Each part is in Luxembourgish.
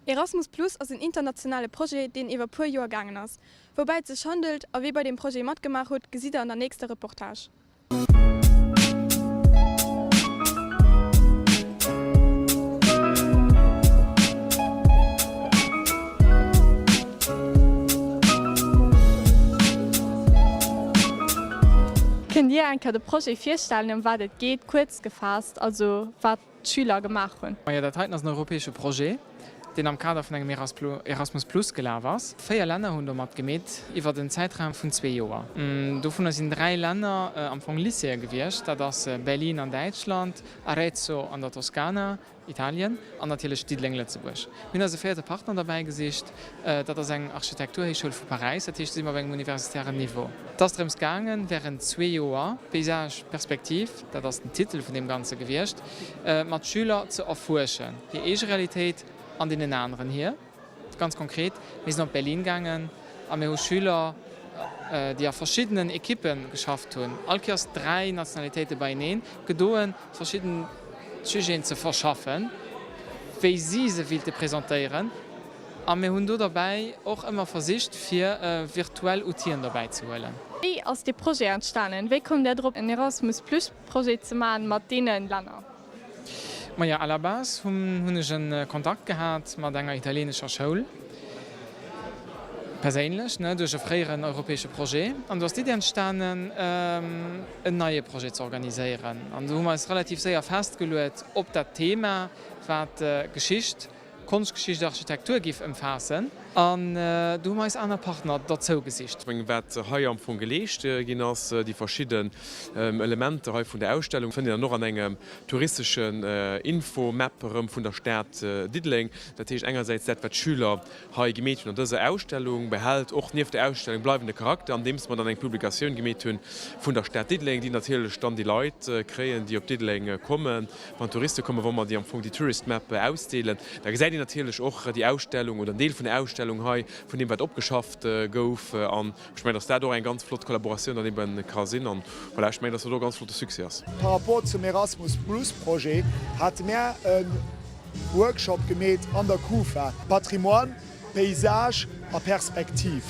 Erasmus Plus ass en internationale Projet, deen iwwer puer Joer gaangen ass. Woubäi et sech handelt a wie bei deem Projet matgemaach hutt, gesitt der an der nächster Reportage. Kënnt Dir eng Kéier de Projet virstellen, ëm wat et geet, kuerz gefaasst, also wat d'Schüler gemaach hunn? Majo, dat heiten ass en europäesche Projet, deen am Kader vun engem Erasmus Plus gelaf ass. Véier Länner hunn do matgemeet iwwert en Zäitraum vun zwee Joer. Dovunner sinn dräi Länner am Fong Lycéeë gewiescht, dat ass Berlin an Däitschland, Arezzo an der Toskana, Italien, an natierlech Diddeleng, Lëtzebuerg. Mir hunn eis e véierte Partner derbäi gesicht, dat ass eng Architekturhéichschoul vu Paräis, dat heescht, do si mer op engem universitären Niveau. Et ass drëms gaangen, wärend zwee Joer Paysage Perspektiv, dat ass den Titel vun deem Ganze gewiescht, mat Schüler ze erfuerschen, hir eege Realitéit an deenen aneren hir. Ganz konkret, mir sinn op Berlin gaangen a mir hu Schüler, déi a verschiddenen Ekippe geschafft hunn, all Kéiers dräi Nationalitéite beieneen gedoen, verschidden Sujeten ze verschaffen, wéi si se willte presentéieren. A mir hunn do derbäi och ëmmer versicht, fir virtuell Outile derbäi ze huelen. Wéi ass dee Projet entstanen? Wéi koum Der drop, en Erasmus Plus Projet ze maachen mat deene Länner? Maja, à la base hunn ech e Kontakt gehat mat enger italienescher Schoul, perséinlech, ne, duerch e fréieren europäesche Projet. An do ass d'Iddi entstanen, en neie Projet ze organiséieren. An do hu mer eis relativ séier festgeluet op dat Thema, wat Geschicht, Konschtgeschicht, Architektur giff ëmfaassen. An do hu mer eis aner Partner derzou gesicht. Ech mengen, wat hei am Fong geleescht ginn ass, déi verschidden Elementer hei vun der Ausstellung, fënnt een dann och an engem touristeschen Infomap erëm vun der Stad Diddeleng. Dat heescht engersäits dat, wat d'Schüler hei gemeet hunn an dëser Ausstellung, behält och nieft der Ausstellung bleiwende Charakter, andeems mer dann eng Publikatioun gemeet hunn vun der Stad Diddeleng, déi natierlech dann déi Leit kréien, déi op Diddeleng kommen, wann Touriste kommen, wa mer déi am Fong déi Tourist Map ausdeelen. Da gesäit een natierlech och déi Ausstellung oder en Deel vun der Ausstellung hei, vun deem wat opgeschafft gouf. An ech mengen, dass dat och eng ganz flott Kollaboratioun dann ebe ka sinn. An voilà, ech mengen, dass dat och e ganz flotte Succès ass. Par rapport zum Erasmus Plus Projet hate mär e Workshop gemeet an der Kufa, Patrimoine, Paysage a Perspektiv.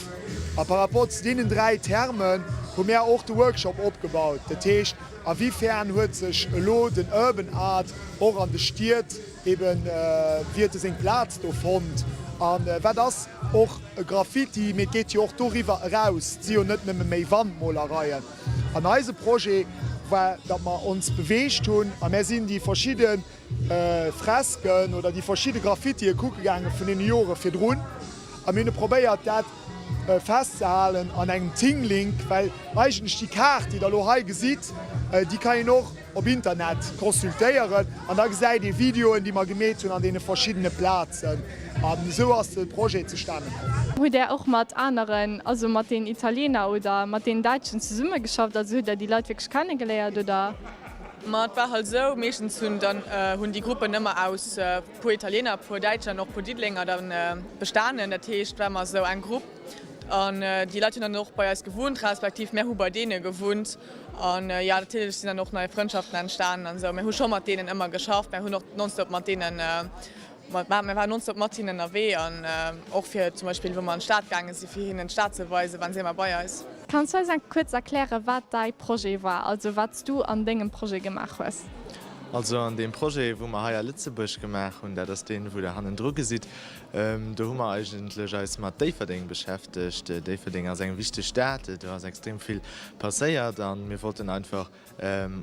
A par rapport zu deenen 3 Termen hu mär och de Workshop opgebaut. Dat heescht, a wéi fern huet sech elo den Urban Art och an de Stied eben, wéi huet e seng Plaz do fonnt a wat ass och e Graffiti, mee et geet jo och doriwwer eraus, et si jo net nëmme méi Wandmolereien. An eise Projet war, datt mer ons beweegt hunn a mär sinn déi verschidde Fresken oder déi verschidde Graffitie kucke gaange vun deene Jore virdrun a mir hunn probéiert dat festzehalen an engem Thinglink, well eigentlech déi Kaart, déi Der elo hei gesitt, déi kann een och op Internet consultéieren an da gesäit ee Videoen, déi mer gemeet hunn an deene verschiddene Plazen an esou ass de Projet zustane komm. Hutt Där och mat aneren, also mat den Italiener oder mat den Däitschen zesummegeschafft? Also hutt Der déi Leit wierklech kennegeléiert oder? Ma et war halt esou, meeschtens hunn dann hunn déi Gruppen ëmmer aus puer Italiener, puer Däitscher an och puer Diddelenger dann bestanen. Dat heescht, et war ëmmer esou eng Grupp an déi Leit hunn dann och bei eis gewunnt, respektiv mär hu bei deene gewunnt. An jo, natierlech sinn dann och nei Frëndschaften entstanen an esou. Mär hu scho mat deenen ëmmer geschafft, mär hunn och nonstop mat deenen Ma mir waren nonstop mat hinnen ënnerwee an och fir zum Beispill wou mer an d'Stad gaange si fir hinnen d'Stad ze weisen, waren si ëmmer bei eis. Kanns du eis eng kuerz erklären, wat däi Projet war, also wat s du an dengem Projet gemaach hues? Also an deem Projet, wou mer hei a Lëtzebuerg gemaach hunn, dat ass deen, wou Der hannendru gesitt, do hu mer eigentlech eis mat Déifferdeng beschäftegt. Déifferdeng ass eng wichteg Stad, do ass extrem vill passéiert a mir wollten einfach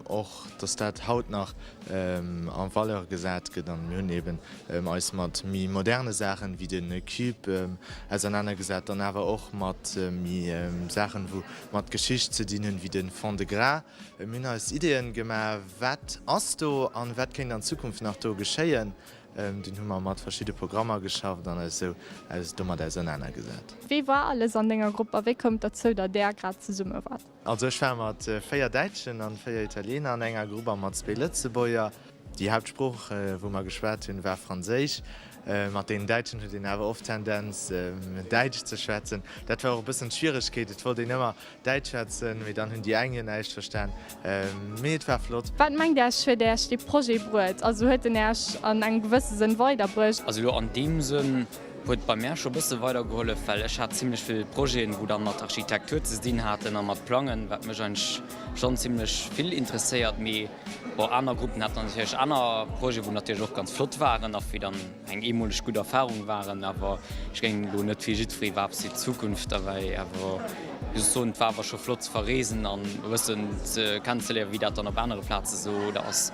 Och dass dat haut nach en valeur gesat gëtt. An mir hunn eben eis mat méi moderne Saachen, wéi de Cube, ausernanergesat, dann awer och mat méi Saachen, wou mat Geschicht ze dinn hunn, wéi de Fond de Gras. Mir hunn eis Ideeën gemaach, wat ass do an wat kéint an Zukunft nach do geschéien. Dunn hu mer mat verschidde Programmer geschafft an eis esou domat ausernanergesat. Wie war alles an denger Grupp a wéi koum et derzou, datt där grad zesumme waart? Also ech war mat 4 Däitschen an 4 Italiener an enger Grupp a mat zwee Lëtzebuerger. Déi Haaptsprooch wou mer geschwat hunn war Franséisch. Mat deenen Däitschen huet een awer oft Tendenz, Däitsch ze schwätzen. Dat war och e bëssen d'Schwieregkeet, et wollt een ëmmer Däitsch schwätzen, mee dann hunn déi eng jo näischt verstan. Mee et war flott. Wat mengt Äech huet Äech dee Projet bruet? Also huet en Äech an engem gewësse Sënn weiderbruecht? Also elo an deem Sënn huet bei mär scho bësse weidergehollef, well ech hat zimlech vill Projeten, wou dann mat Architektur ze dinn haten a mat Plangen, wat mech eigentlech schonn zimlech vill interesséiert. Mee bon, aner Gruppen haten natierlech aner Projeten, wou natierlech och ganz flott waren a wéi dann eng eemoleg gutt Erfahrung waren, awer ech géing elo net fir jiddweree war fir d'Zukunft derbäi, awer just soen, et war awer scho flott ze verreesen an e bëssen ze kennenzeléieren, wéi dat dann op anere Plaze sou oder ass.